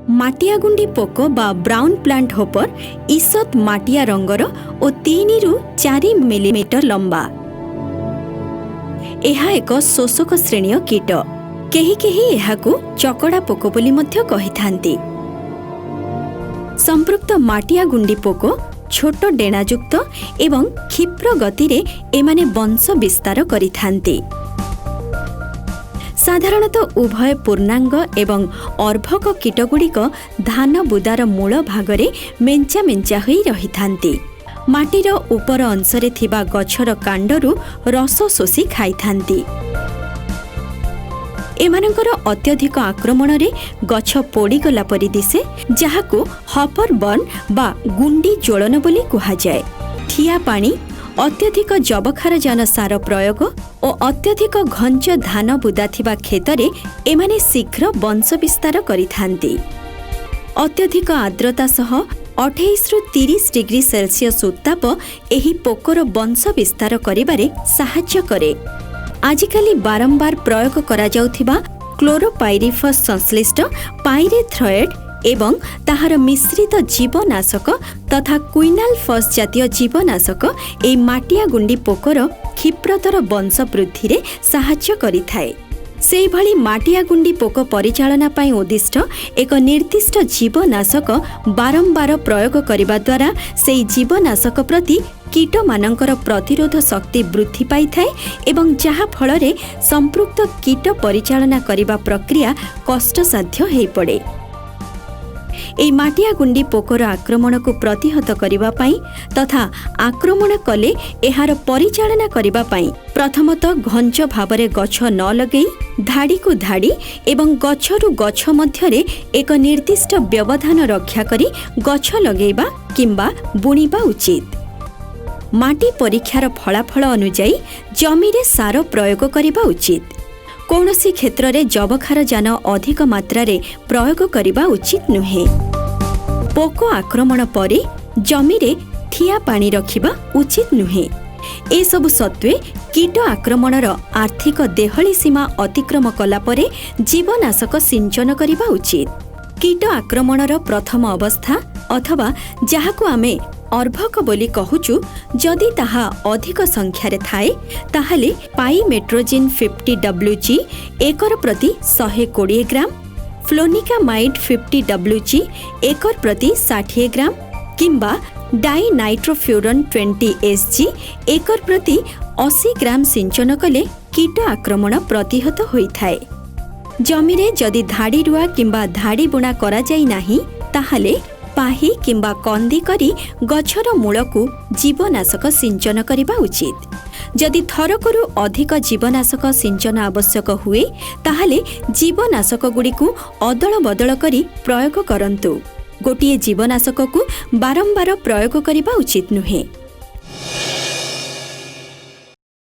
ମାଟିଆଗୁଣ୍ଡି ପୋକ ବା brown plant ହୋପର ଈଷତ୍ ମାଟିଆ ରଙ୍ଗର ଓ 3ରୁ 4 ମିଲିମିଟର ଲମ୍ବା। ଏହା ଏକ ଶୋଷକ ଶ୍ରେଣୀୟ କୀଟ। କେହି କେହି ଏହାକୁ ଚକଡ଼ା ପୋକ ବୋଲି ମଧ୍ୟ କହିଥାନ୍ତି। ସମ୍ପୃକ୍ତ ମାଟିଆ ଗୁଣ୍ଡି ପୋକ ଛୋଟ ଡେଣାଯୁକ୍ତ ଏବଂ କ୍ଷିପ୍ର ଗତିରେ ଏମାନେ ବଂଶ ବିସ୍ତାର କରିଥାନ୍ତି। ସାଧାରଣତଃ ଉଭୟ ପୂର୍ଣ୍ଣାଙ୍ଗ ଏବଂ ଅର୍ଭକ କୀଟଗୁଡ଼ିକ ଧାନ ବୁଦାର ମୂଳ ଭାଗରେ ମେଞ୍ଚା ମେଞ୍ଚା ହୋଇ ରହିଥାନ୍ତି। ମାଟିର ଉପର ଅଂଶରେ ଥିବା ଗଛର କାଣ୍ଡରୁ ରସ ଶୋଷି ଖାଇଥାନ୍ତି। ଏମାନଙ୍କର ଅତ୍ୟଧିକ ଆକ୍ରମଣରେ ଗଛ ପୋଡ଼ିଗଲା ପରି ଦିଶେ, ଯାହାକୁ ହପର ବର୍ନ ବା ଗୁଣ୍ଡି ଜ୍ୱଳନ ବୋଲି କୁହାଯାଏ। ଠିଆ ପାଣି, ଅତ୍ୟଧିକ ଯବକ୍ଷାରଜାନ ସାର ପ୍ରୟୋଗ ଓ ଅତ୍ୟଧିକ ଘଞ୍ଚ ଧାନ ବୁଦା ଥିବା କ୍ଷେତରେ ଏମାନେ ଶୀଘ୍ର ବଂଶ ବିସ୍ତାର କରିଥାନ୍ତି। ଅତ୍ୟଧିକ ଆର୍ଦ୍ରତା ସହ 28ରୁ 30 ଡିଗ୍ରୀ ସେଲସିୟସ୍ ଉତ୍ତାପ ଏହି ପୋକର ବଂଶ ବିସ୍ତାର କରିବାରେ ସାହାଯ୍ୟ କରେ। ଆଜିକାଲି ବାରମ୍ବାର ପ୍ରୟୋଗ କରାଯାଉଥିବା କ୍ଲୋରୋପାଇରିଫସ୍ ସଂଶ୍ଳିଷ୍ଟ ପାଇରେଥ୍ରଏଡ୍ ଏବଂ ତାହାର ମିଶ୍ରିତ ଜୀବନାଶକ ତଥା କୁଇନାଲଫସ୍ ଜାତୀୟ ଜୀବନାଶକ ଏହି ମାଟିଆ ଗୁଣ୍ଡି ପୋକର କ୍ଷିପ୍ରତର ବଂଶ ବୃଦ୍ଧିରେ ସାହାଯ୍ୟ କରିଥାଏ। ସେହିଭଳି ମାଟିଆ ଗୁଣ୍ଡି ପୋକ ପରିଚାଳନା ପାଇଁ ଉଦ୍ଦିଷ୍ଟ ଏକ ନିର୍ଦ୍ଦିଷ୍ଟ ଜୀବନାଶକ ବାରମ୍ବାର ପ୍ରୟୋଗ କରିବା ଦ୍ୱାରା ସେହି ଜୀବନାଶକ ପ୍ରତି କୀଟମାନଙ୍କର ପ୍ରତିରୋଧ ଶକ୍ତି ବୃଦ୍ଧି ପାଇଥାଏ ଏବଂ ଯାହା ଫଳରେ ସମ୍ପୃକ୍ତ କୀଟ ପରିଚାଳନା କରିବା ପ୍ରକ୍ରିୟା କଷ୍ଟସାଧ୍ୟ ହୋଇପଡ଼େ। ଏହି ମାଟିଆ ଗୁଣ୍ଡି ପୋକର ଆକ୍ରମଣକୁ ପ୍ରତିହତ କରିବା ପାଇଁ ତଥା ଆକ୍ରମଣ କଲେ ଏହାର ପରିଚାଳନା କରିବା ପାଇଁ ପ୍ରଥମତଃ ଘଞ୍ଚ ଭାବରେ ଗଛ ନ ଲଗେଇ ଧାଡ଼ିକୁ ଧାଡ଼ି ଏବଂ ଗଛରୁ ଗଛ ମଧ୍ୟରେ ଏକ ନିର୍ଦ୍ଦିଷ୍ଟ ବ୍ୟବଧାନ ରକ୍ଷା କରି ଗଛ ଲଗେଇବା କିମ୍ବା ବୁଣିବା ଉଚିତ। ମାଟି ପରୀକ୍ଷାର ଫଳାଫଳ ଅନୁଯାୟୀ ଜମିରେ ସାର ପ୍ରୟୋଗ କରିବା ଉଚିତ। କୌଣସି କ୍ଷେତ୍ରରେ ଯବକ୍ଷାରଜାନ ଅଧିକ ମାତ୍ରାରେ ପ୍ରୟୋଗ କରିବା ଉଚିତ ନୁହେଁ। ପୋକ ଆକ୍ରମଣ ପରେ ଜମିରେ ଠିଆ ପାଣି ରଖିବା ଉଚିତ ନୁହେଁ। ଏସବୁ ସତ୍ତ୍ୱେ କୀଟ ଆକ୍ରମଣର ଆର୍ଥିକ ଦେହଳି ସୀମା ଅତିକ୍ରମ କଲା ପରେ ଜୀବନାଶକ ସିଞ୍ଚନ କରିବା ଉଚିତ। କୀଟ ଆକ୍ରମଣର ପ୍ରଥମ ଅବସ୍ଥା ଅଥବା ଯାହାକୁ ଆମେ ଅର୍ଭକ ବୋଲି କହୁଛୁ, ଯଦି ତାହା ଅଧିକ ସଂଖ୍ୟାରେ ଥାଏ, ତାହେଲେ ପାଇମେଟ୍ରୋଜିନ୍ 50 ଡବ୍ଲ୍ୟୁଜି ଏକର ପ୍ରତି 120 ଗ୍ରାମ, ଫ୍ଲୋନିକାମାଇଡ୍ 50 ଡବ୍ଲ୍ୟୁଜି ଏକର ପ୍ରତି 60 ଗ୍ରାମ କିମ୍ବା ଡାଇନାଇଟ୍ରୋଫ୍ୟୁରନ୍ 20 ଏସ୍ଜି ଏକର ପ୍ରତି 80 ଗ୍ରାମ ସିଞ୍ଚନ କଲେ କୀଟ ଆକ୍ରମଣ ପ୍ରତିହତ ହୋଇଥାଏ। ଜମିରେ ଯଦି ଧାଡ଼ି ରୁଆ କିମ୍ବା ଧାଡ଼ି ବୁଣା କରାଯାଇ ନାହିଁ, ତାହେଲେ ପାହି କିମ୍ବା କନ୍ଦି କରି ଗଛର ମୂଳକୁ ଜୀବନାଶକ ସିଞ୍ଚନ କରିବା ଉଚିତ। ଯଦି ଥରକରୁ ଅଧିକ ଜୀବନାଶକ ସିଞ୍ଚନ ଆବଶ୍ୟକ ହୁଏ, ତାହେଲେ ଜୀବନାଶକଗୁଡ଼ିକୁ ଅଦଳ ବଦଳ କରି ପ୍ରୟୋଗ କରନ୍ତୁ। ଗୋଟିଏ ଜୀବନାଶକକୁ ବାରମ୍ବାର ପ୍ରୟୋଗ କରିବା ଉଚିତ ନୁହେଁ।